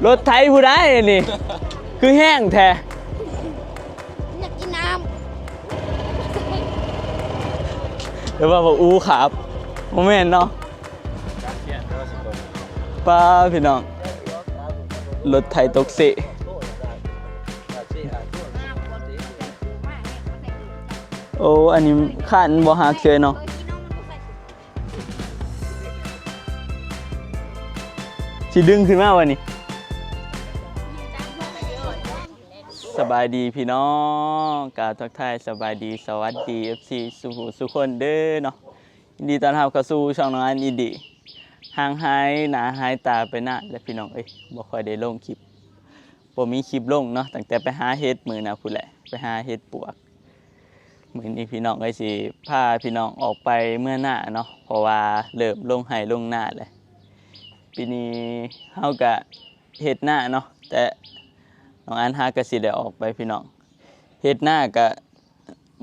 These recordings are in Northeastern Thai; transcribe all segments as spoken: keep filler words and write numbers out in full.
รถไถผู้ใดอันนี้ คือแฮงแท้ อยากกินน้ำ หรือว่าบ่อู้ครับ บ่แม่นเนาะ ป้าพี่น้อง รถไถตกเสะ โอ้ อันนี้คันบ่หักเฉยเนาะ สิดึงขึ้นมาวันนี้ สบายดีพี่น้อง กล่าวทักทายสบายดี สวัสดี เอฟซี สู่ผู้สู่คนเด้อเนาะ ยินดีต้อนรับเข้าสู่ช่องน้องอันอินดี้ ห่างหายหน้าหายตาไปนานแล้วพี่น้องเอ้ย บ่ค่อยได้ลงคลิป บ่มีคลิปลงเนาะ ตั้งแต่ไปหาเห็ดมื้อนะพู้นแหละ ไปหาเห็ดปวก มื้อนี้พี่น้องก็สิพาพี่น้องออกไปเมือนาเนาะ เพราะว่าเริ่มลงไร่ลงนาแล้ว ปีนี้เฮาก็เฮ็ดนาเนาะ แต่น้องอันหาก็สิได้ออกไปพี่น้อง เฮ็ดนาก็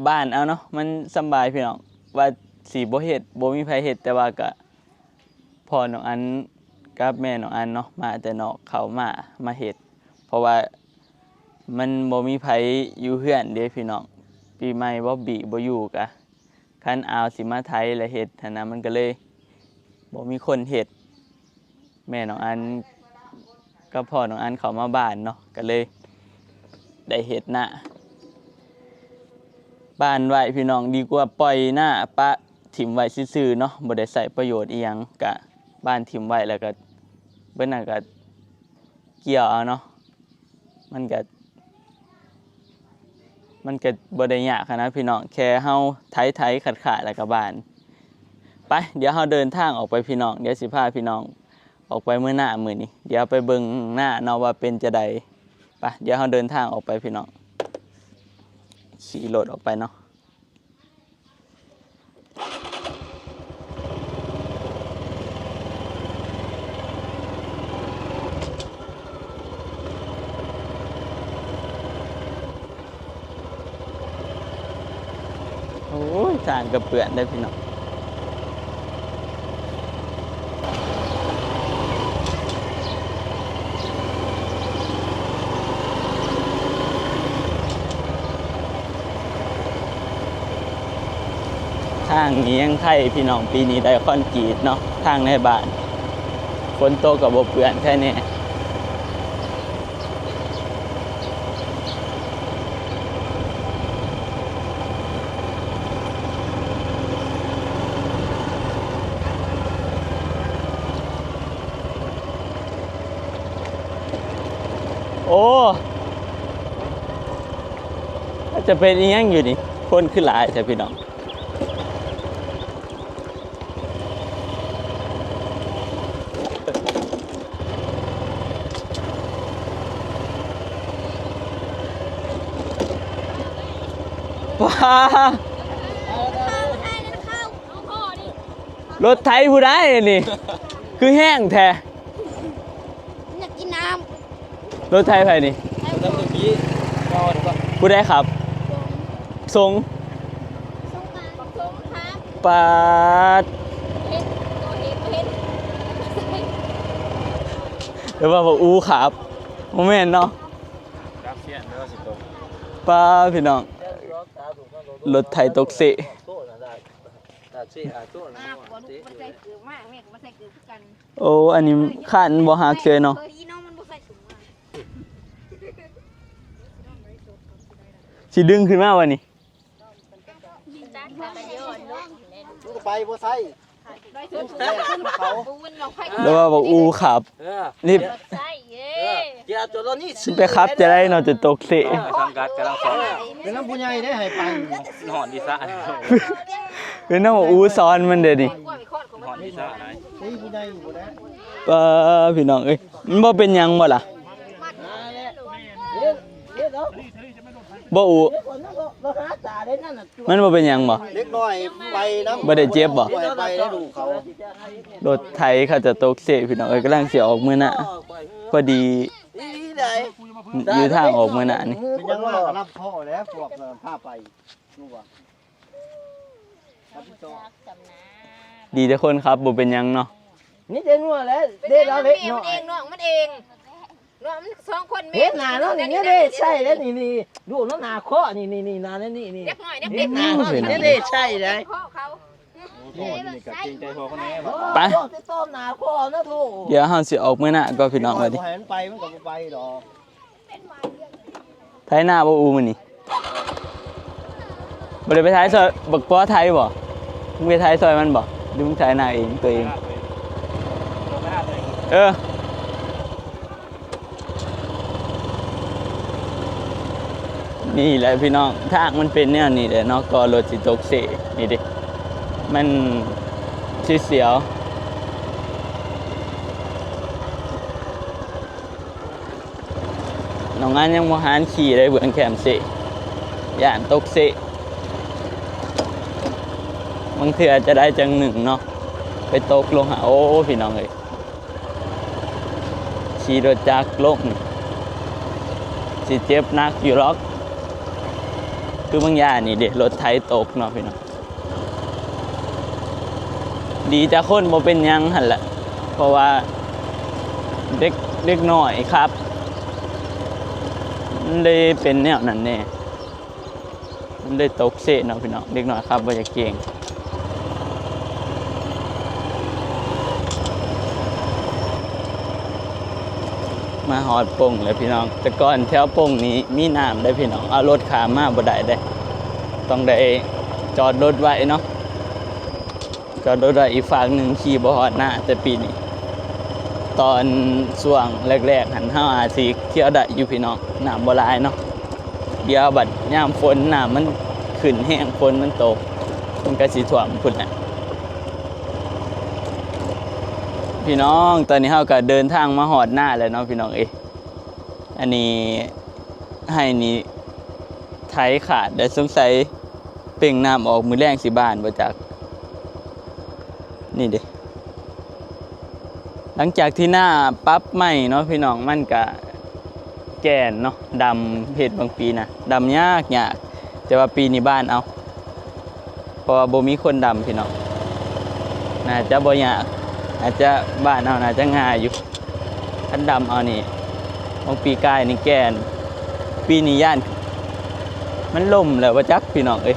บ้านเอาเนาะ มันสำบายพี่น้อง ว่าสิบ่เฮ็ด บ่มีไผเฮ็ด แต่ว่าก็ พ่อน้องอันกับแม่น้องอันเนาะ มาแต่นอก เข้ามา มาเฮ็ด เพราะว่ามันบ่มีไผอยู่เฮือนเด้พี่น้อง ปีใหม่บ่บีบ่อยู่กะ คันอาวสิมาไถและเฮ็ดหั้นนะ มันก็เลยบ่มีคนเฮ็ด แม่น้องอันกับพ่อน้องอันเข้ามาบ้านเนาะ ก็เลยได้เฮ็ดนา บ้านไว้พี่น้อง ดีกว่าปล่อยนาปะถิ่มไว้ซื่อๆเนาะ บ่ได้ใช้ประโยชน์อิหยัง กะบ้านถิ่มไว้แล้วก็เบิ่นนั่นก็เกี่ยวเอาเนาะ มันก็ มันก็บ่ได้ยากหั้นนะพี่น้อง แค่เฮาไถๆ ขาดๆ แล้วก็บ้าน ไป เดี๋ยวเฮาเดินทางออกไปพี่น้อง เดี๋ยวสิพาพี่น้องออกไปเมือนามื้อนี้ เดี๋ยวไปเบิ่งนาเนาะว่าเป็นจั่งใด ไป เดี๋ยวเฮาเดินทางออกไปพี่น้อง ขี่รถออกไปเนาะ โอ้ย ทางก็เปื้อนเด้อพี่น้อง ทางนี้ยังไคพี่น้อง ปีนี้ได้คอนกรีตเนาะ ทางในบ้าน ฝนตกก็บ่เปื้อนไคแน่ โอ้ อาจจะเป็นอีหยังอยู่นี่ คนคือหลายแท้พี่น้อง ว้า รถไถผู้ใดอันนี้ คือแฮงแท้ อยากกินน้ำ รถไถไผนี่ ผู้ใดขับ ส่ง ปาด หรือว่าบ่อู้ขับ บ่แม่นเนาะ ปาดพี่น้อง รถไถตกเสะ โอ้ อันนี้คันบ่หักเฉยเนาะ สิดึงขึ้นมาวันนี้ ไปบ่ใส่ เขา หรือว่าบ่อู้ขับ เออ นี่ เกียร์ตัวนี้ สิไปขับจะได้เนาะ จะตกเสะ สังกัดกำลังสอน เป็นน้ำผู้ใหญ่ได้ให้ไป หอนดีซะ เป็นน้ำอู้สอนมันเด้อนี่ หอนดีซะไหน ตีผู้ใหญ่อยู่แล้ว เออ พี่น้องเอ้ย มันบ่เป็นหยังบ่ล่ะ บ่อู้ มันบ่เป็นหยังบ่ เด็กน้อยไปนำ บ่ได้เจ็บบ่ ไปได้ลูกเขา รถไถเขาจะตกเสะพี่น้องเอ้ย กำลังสิออกเมือนา พอดี อยู่ทางออกเมือนานี่ เป็นหยังว่าก็รับพ่อแล้ว พวกพาไป รู้บ่ ดีแต่คนขับบ่เป็นหยังเนาะ นี่เด้งัวแล้ว เด้แล้วเละ มันเอง น้อง มันเอง เนาะ มันสองคนแม่ เฮ็ดหน้าเนาะนี่ เนี่ยเด้ ใช่แล้วนี่ นี่ ดูเนาะ หน้าเคาะนี่ นี่ นี่ หน้านี่ นี่ เด็กน้อย เด็ก เฮ็ดหน้าเนาะนี่ เด็ก เด้ ใช่แล้ว เคาะเขา โอ้ย นี่ก็เกรงใจพ่อเขาแน่ ไป โอ้ย ติดต่อหน้าเคาะนะ โธ่ เดี๋ยวเฮาสิออกมื้อหน้าก่อนพี่น้อง ว่าดิ บ่ให้มันไป มันก็บ่ไปดอก ไถนาบ่อูมื้อนี้ บ่ได้ไปไถซอยบักปอไถบ่ มึงไปไถซอยมันบ่ หรือมึงไถนาเอง ตัวเอง เออ นี่แหละพี่น้อง ทางมันเป็นแนวนี้แหละเนาะ ก็รถสิตกเส นี่ดิ มันเสียวๆ น้องอันยังบ่หันขี่ได้เบิ่งแคมเส ย่านตกเส บางเทื่อจะได้จังหนึ่งเนาะ ไปตกลงหา โอ้ พี่น้องเอ้ย ขี่รถจักรลงนี่ สิเจ็บหนักอยู่หรอก คือบางอย่างนี่เด้ รถไถตกเนาะพี่น้อง ดีแต่คนบ่เป็นหยังหั่นแหละ เพราะว่าเด็ก เด็กน้อยครับ มันเลยเป็นแนวนั้นแน่ มันเลยตกเสเนาะพี่น้อง เด็กน้อยครับบ่อยากเก่ง มาฮอดป่งแล้วพี่น้อง แต่ก่อนแถวป่งนี้มีน้ำได้พี่น้อง เอารถข้ามมาบ่ได้เด้ ต้องได้จอดรถไว้เนาะ จอดรถไว้อีกฝั่งหนึ่ง ขี่บ่ฮอดนา แต่ปีนี้ ตอนช่วงแรกๆ หั่น เฮาอาจสิเที่ยวได้อยู่พี่น้อง น้ำบ่หลายเนาะ เดี๋ยวบัดยามฝนน้ำมันขึ้นแฮง ฝนมันตก มันก็สิท่วมพุ้นแหละ พี่น้อง ตอนนี้เฮาก็เดินทางมาฮอดนาแล้วเนาะพี่น้องเอ้ย อันนี้ไฮ่นี่ไถขาดแล้ว สงสัยเป่งน้ำออก มื้อแลงสิบานบ่จัก นี่เด้ หลังจากที่นาปรับใหม่เนาะพี่น้อง มันก็แก่นเนาะ ดำ เฮ็ดบางปีนะ ดำยากยาก แต่ว่าปีนี้บานเอา เพราะว่าบ่มีคนดำพี่น้อง น่าจะบ่ยาก อาจจะบานเอา น่าจะง่ายอยู่ คันดำเอานี่ ของปีกายนี่แก่น ปีนี้ย่านมันล่มแล้วบ่จักพี่น้องเอ้ย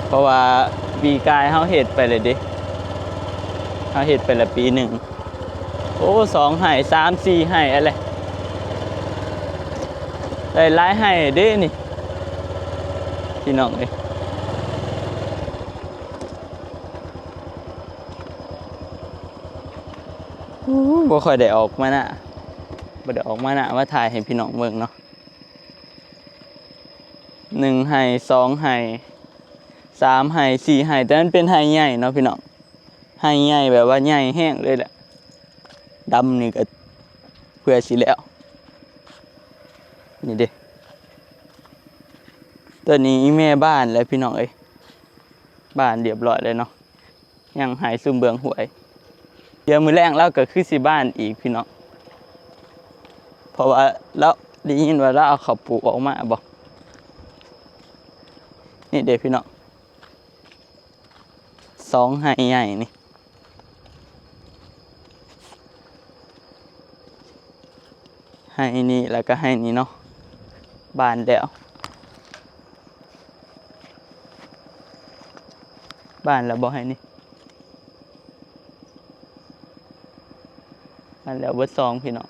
เพราะว่าปีกายเฮาเฮ็ดไปเลยเด้ เฮาเฮ็ดไปละปีหนึ่ง โอ้ สองไฮ่ สาม สี่ไฮ่อะไร ได้หลายไฮ่เด้นี่ พี่น้องเอ้ย อู้ บ่ค่อยได้ออกมานา บ่ได้ออกมานา มาถ่ายให้พี่น้องเบิ่งเนาะ หนึ่งไฮ่ สองไฮ่ สามไฮ่ สี่ไฮ่ แต่มันเป็นไฮ่ใหญ่เนาะพี่น้อง ไฮ่ใหญ่แบบว่าใหญ่แฮงเลยแหละ ดำนี่ก็เพื่อสิแล้ว นี่เด้ ตัวนี้อีแม่บานแล้วพี่น้องเอ้ย บานเรียบร้อยเลยเนาะ ยังไฮ่ซุมเบิ่งห้วย เดี๋ยวมื้อแลงลาวก็คือสิบานอีกพี่น้อง เพราะว่าลาวได้ยินว่าลาวเอาข้าวปลูกออกมาบ่ นี่เด้พี่น้อง สองไฮ่ใหญ่นี่ ไฮ่นี่แล้วก็ไฮ่นี่เนาะ บานแล้ว บานแล้วบ่ไฮ่นี่ บานแล้วเบิดสองพี่น้อง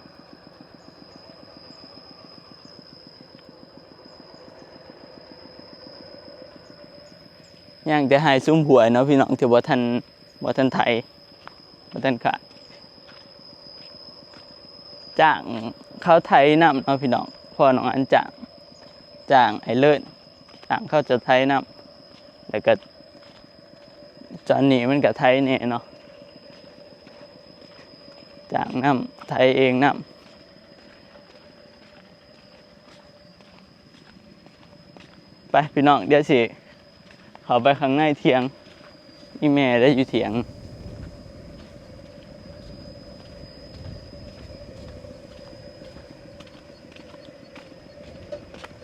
ยังแต่ไฮ่ซุมห้วยเนาะพี่น้อง ที่บ่ทัน บ่ทันไถ บ่ทันขาด จ้างเขาไถนำเนาะพี่น้อง พ่อน้องอันจ้าง จ้างไอ้เลิศ จ้างเขาจะไถนำ แล้วก็จอนนี่มันก็ไถแน่เนาะ จ้างนำ ไถเองนำ ไปพี่น้อง เดี๋ยวสิเข้าไปข้างในเถียง อีแม่ได้อยู่เถียง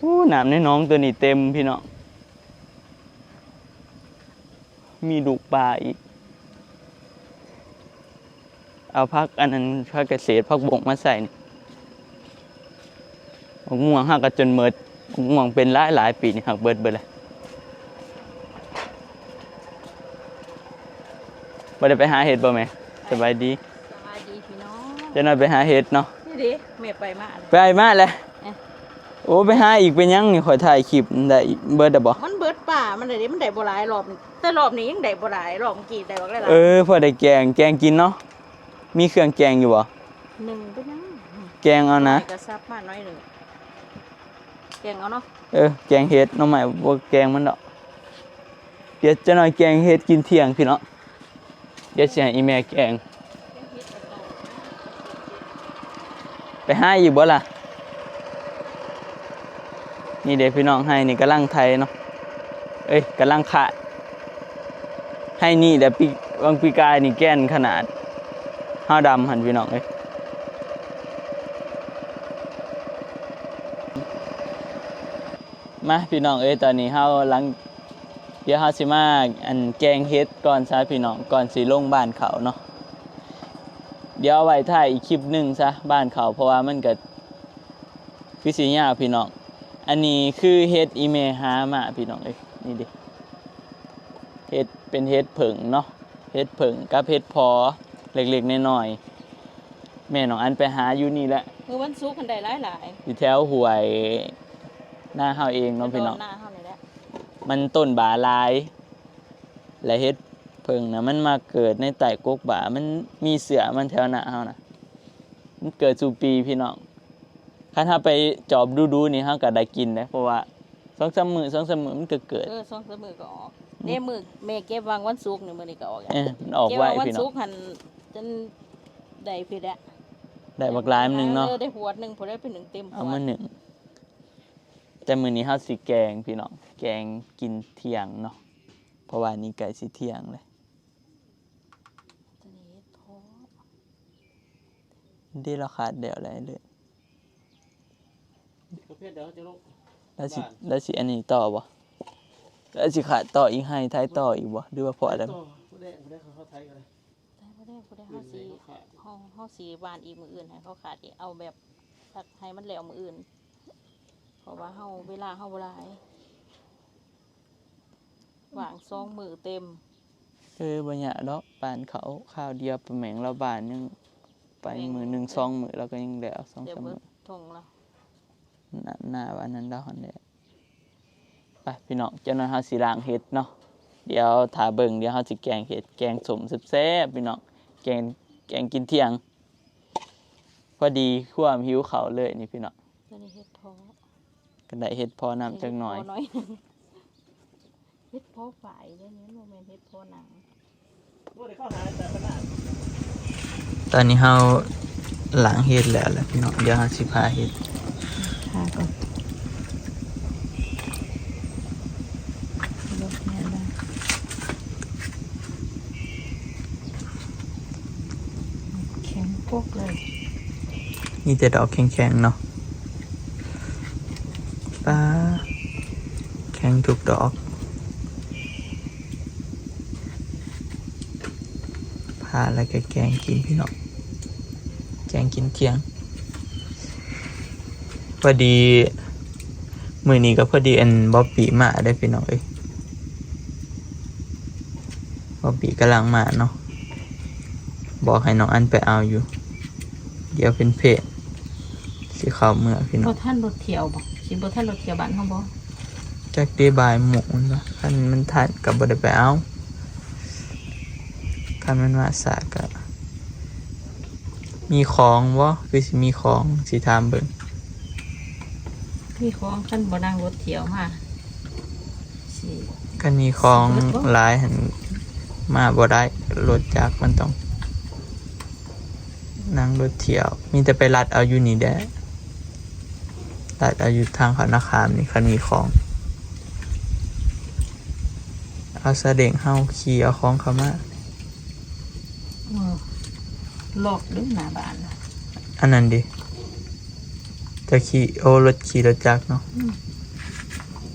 อู้ น้ำในหนองตัวนี้เต็มพี่น้อง มีลูกปลาอีก เอาผักอันนั้น ผักกระเสด ผักบงมาใส่นี่ หมากม่วงเฮาก็จนหมด หมากม่วงเป็นหลายหลายปีนี่หักเบิดเบิดเลย บ่ได้ไปหาเห็ดบ่แม่ สบายดี สบายดีพี่น้อง เจ้าน้อยไปหาเห็ดเนาะ นี่ดิ แม่ไปมาแล้ว ไปมาแล้ว เอ๊ะ โอ้ ไปหาอีกเป็นหยังนี่ ข่อยถ่ายคลิปได้เบิดแล้วบ่ มันเบิดป่า มันได้ดิ มันได้บ่หลายรอบ แต่รอบนี้ยังได้บ่หลาย รอบเมื่อกี้ได้บักหลายๆ เออ พอได้แกง แกงกินเนาะ มีเครื่องแกงอยู่บ่ หนึ่งเป็นหยัง แกงเอานะ น้อยก็ซับมาหน่อยหนึ่ง แกงเอาเนาะ เออ แกงเห็ด หน่อไม้บ่แกงมันดอก เดี๋ยวเจ้าน้อยแกงเห็ดกินเที่ยงพี่น้อง เดี๋ยวสิให้อีแม่แกง ไปหาอีกบ่ล่ะ นี่เด้พี่น้อง ไฮ่นี่กำลังไถเนาะ เอ้ย กำลังขะ ไฮ่นี่แหละปี วังปีกายนี่แก่นขนาด เฮาดำหั่นพี่น้องเอ้ย มาพี่น้องเอ้ย ตอนนี้เฮาหลัง เดี๋ยวเฮาสิมา อัน แกงเห็ดก่อนซะพี่น้อง ก่อนสิลงบ้านเขาเนาะ เดี๋ยวเอาไว้ถ่ายอีกคลิปหนึ่งซะ บ้านเขา เพราะว่ามันก็คือสิยาวพี่น้อง อันนี้คือเห็ดอีแม่หามาพี่น้องเอ้ย นี่ดิ เห็ด เป็นเห็ดเผิ่งเนาะ เห็ดเผิ่งกับเห็ดเพาะ เล็กๆน้อยๆ แม่น้องอันไปหาอยู่นี่แหละ มื้อวันศุกร์คันได้หลายๆ อยู่แถวห้วยนาเฮาเองเนาะพี่น้อง หน้าเฮานี่แหละ มันต้นบาหลาย และเห็ดเผิ่งนะมันมาเกิดในใต้กกบา มันมีเสื้อมันแถวหน้าเฮานะ มันเกิดสู่ปีพี่น้อง คันเฮาไปจอบดูๆนี่เฮาก็ได้กินเด้ เพราะว่าสองสามมื้อ สองสามมื้อมันก็เกิด เออ สองสามมื้อก็ออก อืม เด้มื้อแม่เก็บวางวันศุกร์นี่ มื้อนี้ก็ออกแล้ว เออ มันออกไว เก็บวางวัน พี่น้อง ศุกร์หั่น จนได้พี้แหละ ได้บักหลายหนึ่งเนาะ เออ ได้หวดหนึ่ง พอได้เป็นหนึ่งเต็มขวด เอามาหนึ่ง แต่มื้อนี้เฮาสิแกงพี่น้อง แกงกินเที่ยงเนาะ เพราะว่านี่ใกล้สิเที่ยงเลย ตัวนี้เห็ดเพาะ เด้ เราขาดแล้วอะไรเลย ประเภทเดียวจะลง แล้วสิ บ้าน แล้วสิอันนี้ต่อบ่ แล้วสิขาดต่ออีก ไฮ่ไถต่ออีกบ่ หรือว่าพอแล้ว ต่อผู้ใดผู้ใดเขาไถกันเลย ไถบ่ได้ ผู้ใด เฮาสิ เฮาขาด เฮา เฮาสิหว่านอีกมื้ออื่น ให้เขาขาดอีก เอาแบบ สักให้มันแล้วมื้ออื่น เพราะว่าเฮา เวลาเฮาบ่หลาย ว่างสองมื้อเต็ม เออ บ่ยากดอก บ้านเขาคราวเดียว ปะแหมงเราบ้านยังไป แหมง มื้อหนึ่งสองมื้อ เราก็ยังได้เอาสอง เดี๋ยว สาม มื้อ เบิดทงแล้ว หน้า หน้าว่านั้นดอกหั่นแหละ ไปพี่น้อง เจ้าน้อยเฮาสิล้างเห็ดเนาะ เดี๋ยวถ้าเบิ่ง เดี๋ยวเฮาสิแกงเห็ด แกงส้มแซ่บๆพี่น้อง แกง แกงกินเที่ยง พอดีความหิวข้าวเลยนี่พี่น้อง ตัวนี้เห็ดเพาะ ก็ได้เห็ดเพาะน้ำจักหน่อย เห็ดเพาะหน่อยหนึ่ง เห็ดเพาะฝายเด้อนี่ บ่แม่นเห็ดเพาะหนัง ตอนนี้เฮาล้างเห็ดแล้วแหละพี่น้อง เดี๋ยวเฮาสิผ่าเห็ด ผ่าก่อน ลวกเนี่ยได้ แข็งโป๊กเลย มีแต่ดอกแข็งๆเนาะ ป๊า แข็งทุกดอก ผ่าแล้วก็แกงกินพี่น้อง แกงกินเที่ยง พอดี มื้อนี้ก็พอดีอันบ๊อบปี้มาได้อพี่น้องเอ้ย บ๊อบปี้กำลังมาเนาะ บอกให้น้องอันไปเอาอยู่ เดี๋ยวเป็นเพจสิเข้าเมือพี่น้อง บ่ทันรถเที่ยวบ่ สิบ่ทันรถเที่ยวบ้านเฮาบ่ จักเด้ บ่ายโมงมันบ่ คันมันทันก็บ่ได้ไปเอา คันมันมาสายก็ มีของบ่ คือสิมีของ สิถามเบิ่ง มีของ คันบ่นั่งรถเที่ยวมา สิ คันมีของ สิเบิดบ่ หลายหั่นมาบ่ได้ รถจักรมันต้อง นั่งรถเที่ยว มีแต่ไปลัดเอาอยู่นี่แหละ ลัดเอาอยู่ทางเขานาคามนี่ คันมีของ เอาซาเล้งเฮาขี่เอาของเข้ามา เออ ล็อกเด้อหน้าบ้านน่ะ อันนั้นดิ จะขี่ โอ้ รถ ขี่รถจักรเนาะ อืม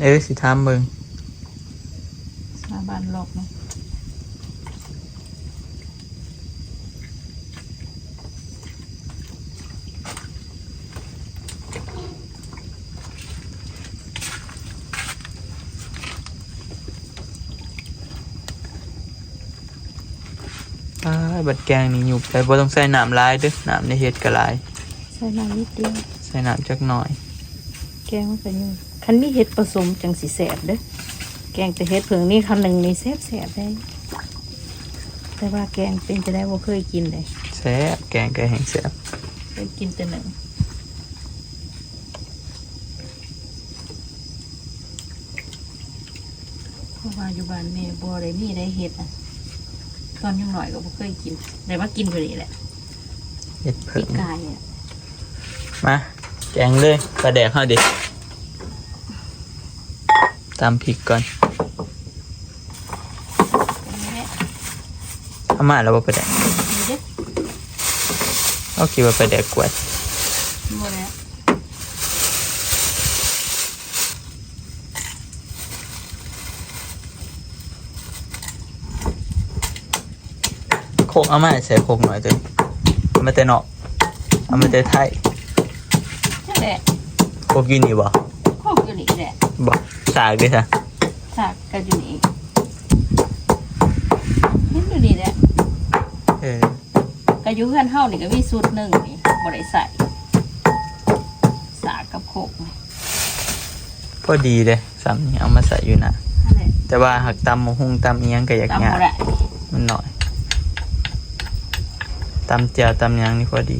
เออ สิถามเบิ่ง หน้าบ้านล็อกเนาะ เ บัดแกงนี่หยุบไป บ่ต้องใส่น้ำหลายเด้อ น้ำในเห็ดก็หลาย ใส่น้ำนิดเดียว ใส่น้ำจักหน่อย แกงมันก็หยุบ คันมีเห็ดผสมจั่งสิแซ่บเด้อ แกงแต่เห็ดเผิ่งนี่ คำหนึ่งนี่แซ่บๆ ได้ แต่ว่าแกงเป็นจะได้บ่เคยกินเลย แซ่บ แกงก็แห้งแซ่บ เคยกินแต่หนึ่ง เพราะว่าอยู่บ้านแม่บ่ได้มีได้เห็ดอะ ตอนยังน้อยก็บ่เคยกิน ได้มากินอยู่นี่แหละ เห็ดเผิ่ง ปีกายอะ มา แกงเลย ปลาแดกเฮาดิ ตำพริกก่อน อันนี้แหละ เอามาแล้วบ่ปลาแดก นี่เด้ เอาคิดว่าปลาแดกกวด บ่แล้ว โคกเอามาใส่โคกหน่อยเด้อ เอามาแต่นอก เอามาแต่ไทย นั่นแหละ โคกอยู่นี่บ่ โคกอยู่นี่แหละ บ่ สากเด้อซะ สากก็อยู่นี่ เห็นอยู่นี่แหละ เออ ก็อยู่เฮือนเฮานี่ก็มีชุดหนึ่งนี่ บ่ได้ใส่ สากกับโคกนี่ พอดีเด้ ซ้ำนี่เอามาใส่อยู่นะ นั่นแหละ แต่ว่าหากตำบักหุ่งตำอิหยังก็ยาก ตำบ่ได้ มันน้อย ตำแจ่วตำหยังนี่พอดี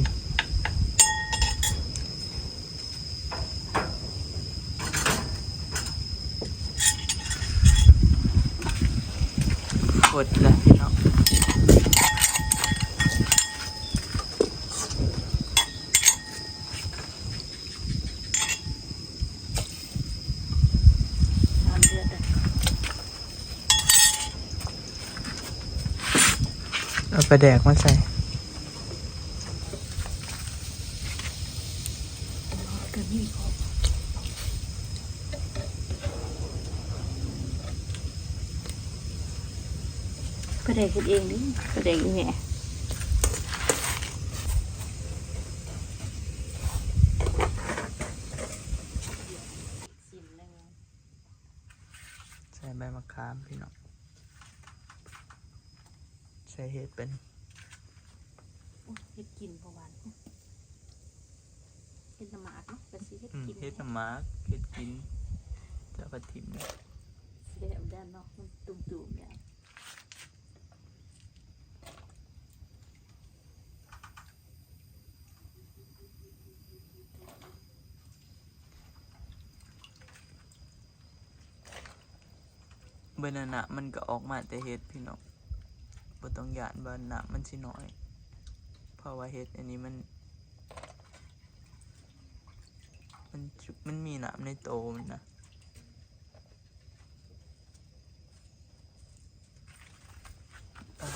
หมดแล้วพี่น้อง น้ำเดือดอะ เอาปลาแดกมาใส่ ก็มีครบ ปลาแดกเฮ็ดเองเด้ ปลาแดกอีแม่ ใส่ใบมะขามพี่น้อง ใส่เห็ดเป็น อุ๊ย เห็ดกินบ่หวาน เห็ดน้ำหมากเนาะ ก็สิเห็ด อืม กิน เห็ดน้ำหมาก เห็ดกิน จะเอาไปถิ่มเนี่ย แซ่บด้านนอกมันตุ่มๆ เนี่ย เบิ่งนั่นน่ะ มันก็ออกมาแต่เห็ดพี่น้อง บ่ต้องย้านว่าน้ำมันสิน้อย เพราะว่าเห็ดอันนี้มัน มัน มันมีน้ำในโตมันนะ อ่า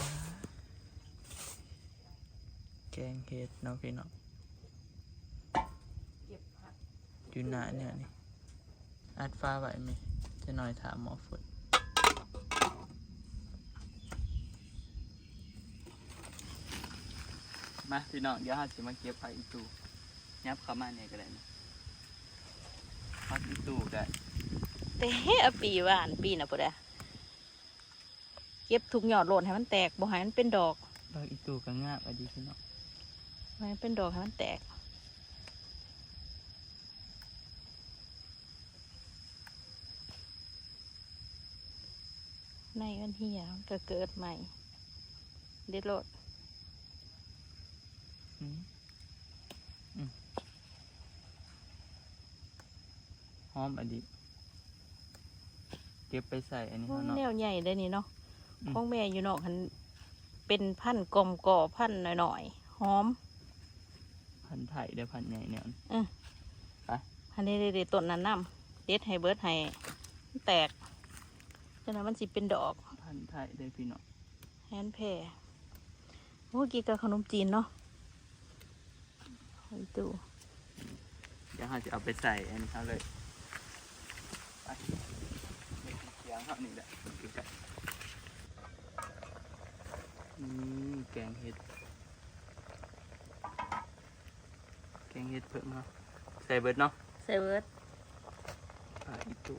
แกงเห็ดเนาะพี่น้อง เก็บผัก อยู่หน้าเนี่ยนี่ อัดฟ้าไว้ไหม จะหน่อยถามหมอฝน มาพี่น้อง เดี๋ยวเราสิมาเก็บผักอีตู ยับเข้ามาเนี่ยก็ได้นะ ผักอีตูก็ แต่เฮ้ย เอาปีหว่าน ปีน่ะพุ้นอะ เก็บทุกยอดโลดให้มันแตก บ่ให้มันเป็นดอก ผักอีตูก็งามอะดีพี่น้อง บ่ให้มันเป็นดอก ให้มันแตก ในมันเหี่ย มันก็เกิดใหม่ เด็ดโลด อืม อืม หอมอะดี เก็บไปใส่อันนี้ โอ้ เนาะ แนวใหญ่เด้นี่เนาะ อืม ของแม่อยู่นอกหั่น เป็นพันธุ์กอมกอ พันธุ์น้อยๆ หอม พันธุ์ไทยเด้อ พันธุ์ใหญ่แนวนี้ เออ ไป อันนี้เด้ๆ ต้นนั้นนำ เด็ดให้เบิดให้มันแตก จั่งนั้นมันสิเป็นดอก พันธุ์ไทยเด้อพี่น้อง แฮนแพร โอ้ กินกับขนมจีนเนาะ หอยตู เดี๋ยวเราจะเอาไปใส่อันนี้เขาเลย ไป เคียงเขานี่แหละ อืม แกงเห็ด แกงเห็ดเผิ่งเนาะ ใส่เบิดเนาะ ใส่เบิด อ่า อีตู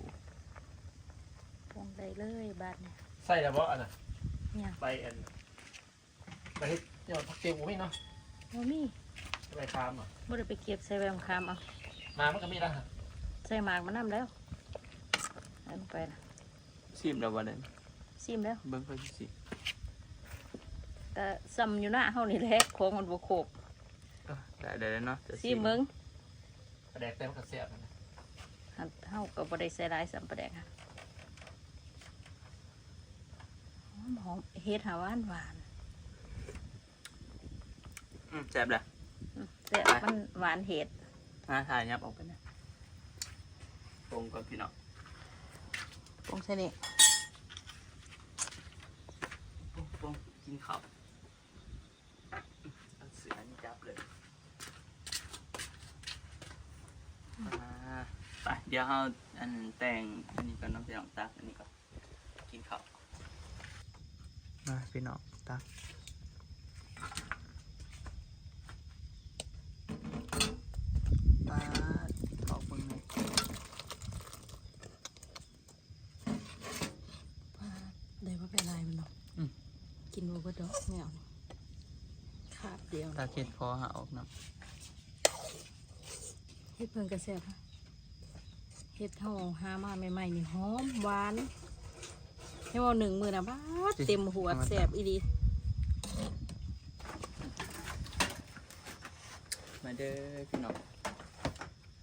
ปรุงได้เลยบาดนี้ ใส่แล้วบ่อันน่ะ เนี่ย ใบอัน ไปเฮ็ดยอดผักเก็บบ่มีเนาะ บ่มี ไปคามอ่ะ บ่ได้ไปเก็บ ใส่ใบมะขามเอา มามันก็มีแล้วฮะ ใส่หมากมันนำแล้ว เอาลงไปนะ ซิมแล้วบ่ได้ ซิมแล้ว เบิ่งค่อยสิซิม ก็ซ่ำอยู่หน้าเฮานี่แหละ ของมันบ่ครบ อ่ะ ได้ ได้แล้วเนาะ จะซิม ซิมเบิ่ง ปลาแดกแต่มันก็แซ่บนะ หั่น เฮาก็บ่ได้ใส่หลายซ่ำปลาแดกค่ะ หอมๆ เฮ็ดหาหวานหวาน อืม แซ่บเลย อืม แซ่บ ไป มันหวานเฮ็ด มาถ่ายยับออกไปเนี่ย ปรุงก่อนพี่น้อง ปรุงใส่นี่ ปรุง ปรุง กินข้าว เอาเสือนี่จับเลย อ่า ไป เดี๋ยวเฮาอันแต่งอันนี้ก่อนเนาะพี่น้อง ตักอันนี้ก่อน กินข้าว มาพี่น้อง ตัก ปาด ขอบคุณเลย ได้มาเป็นลายมันเนาะ อืม กินบ่เบิดดอกแนวนี่ คาบเดียว ตักเห็ดพอหาออกเนาะ เห็ดเพิ่งก็แซ่บนะ เห็ดเฮาหามาใหม่ๆ นี่หอมหวาน ให้เว้าหนึ่งมื้อนะ บาด เต็มหัว เอามา แซ่บอีหลี มาเด้อพี่น้อง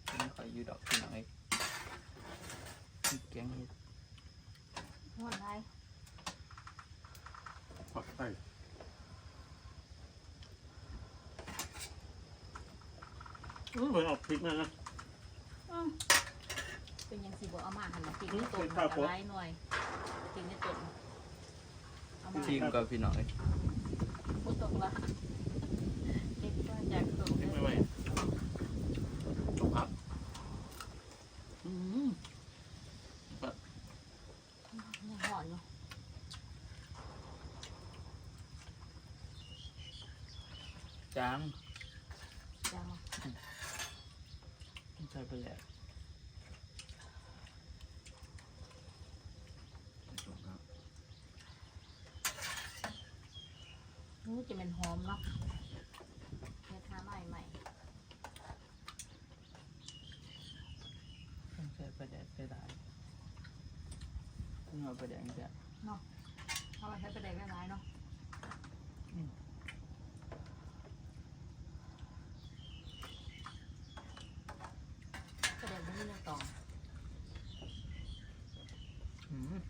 กินข้าวอยู่ดอกพี่น้องเอ้ย แกงเห็ด ฮ้อนหลาย ผัดไข่ อืม เหมือนออกพริกนั่นนะ อืม เป็นหยังสิบ่เอามาหั่นน่ะ พริกในต้น อืม มันก็หลายหน่วย พริกในต้น เอามา ชิมก่อนพี่น้องเอ้ย บ่ต้องละ เก็บมาจากต้น พริกใหม่ๆ ต้มผัก อืม แบบ ยังฮ้อนอยู่ จาง จางบ่ ใส่ไปแล้ว อู้ จะเป็นหอมเนาะ เฮ็ดหาใหม่ใหม่ ต้องใส่ปลาแดกได้หลาย ต้องเอาปลาแดกจ้ะ เนาะ เอาไปใส่ปลาแดกได้หลายเนาะ อืม ปลาแดกบ่มีเนื้อตอง อืม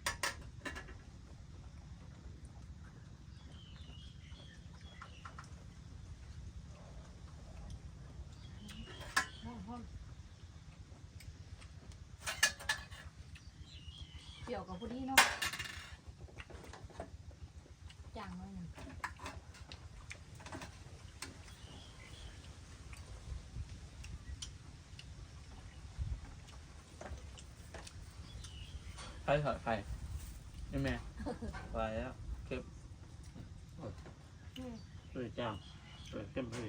หอมๆ เปรี้ยวกับพอดีเนาะ จางหน่อยหนึ่ง ไข่ทอดไข่ นี่แม่ ไปแล้ว เก็บ อืม เออ จ้าง เออ เต็มที่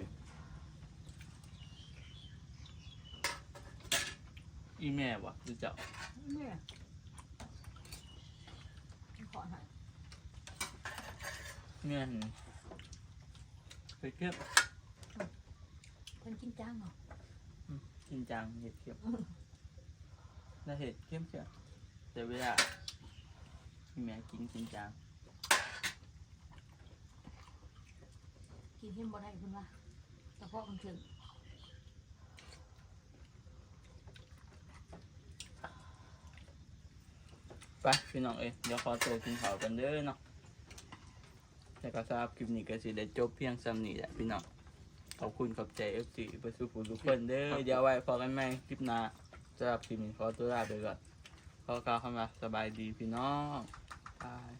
อีแม่วะ หรือเจ้า เนี่ย ขอหน่อย แม่น ไปเก็บ เพิ่นกินจางเหรอ อืม กินจางเห็ดเก็บ อืม แล้วเห็ดเก็บเสีย แต่เวลา อีแม่กิน กินจาง กินเห็นบ่ได้เพิ่นว่า กระเพาะมันขึ้น ไปพี่น้องเอ้ย เดี๋ยวขอตัวกินข้าวกันเด้อเนาะ แล้วก็สำหรับคลิปนี้ก็สิได้จบเพียงส่ำนี้แหละพี่น้อง ขอบคุณขอบใจ เอฟซี เบิดสู่ผู้ทุกคนเด้อ ครับ เดี๋ยวไว้พบกันใหม่คลิปหน้า สำหรับคลิปนี้ขอตัวลาไปก่อน ขอกล่าวคำว่าสบายดีพี่น้อง บาย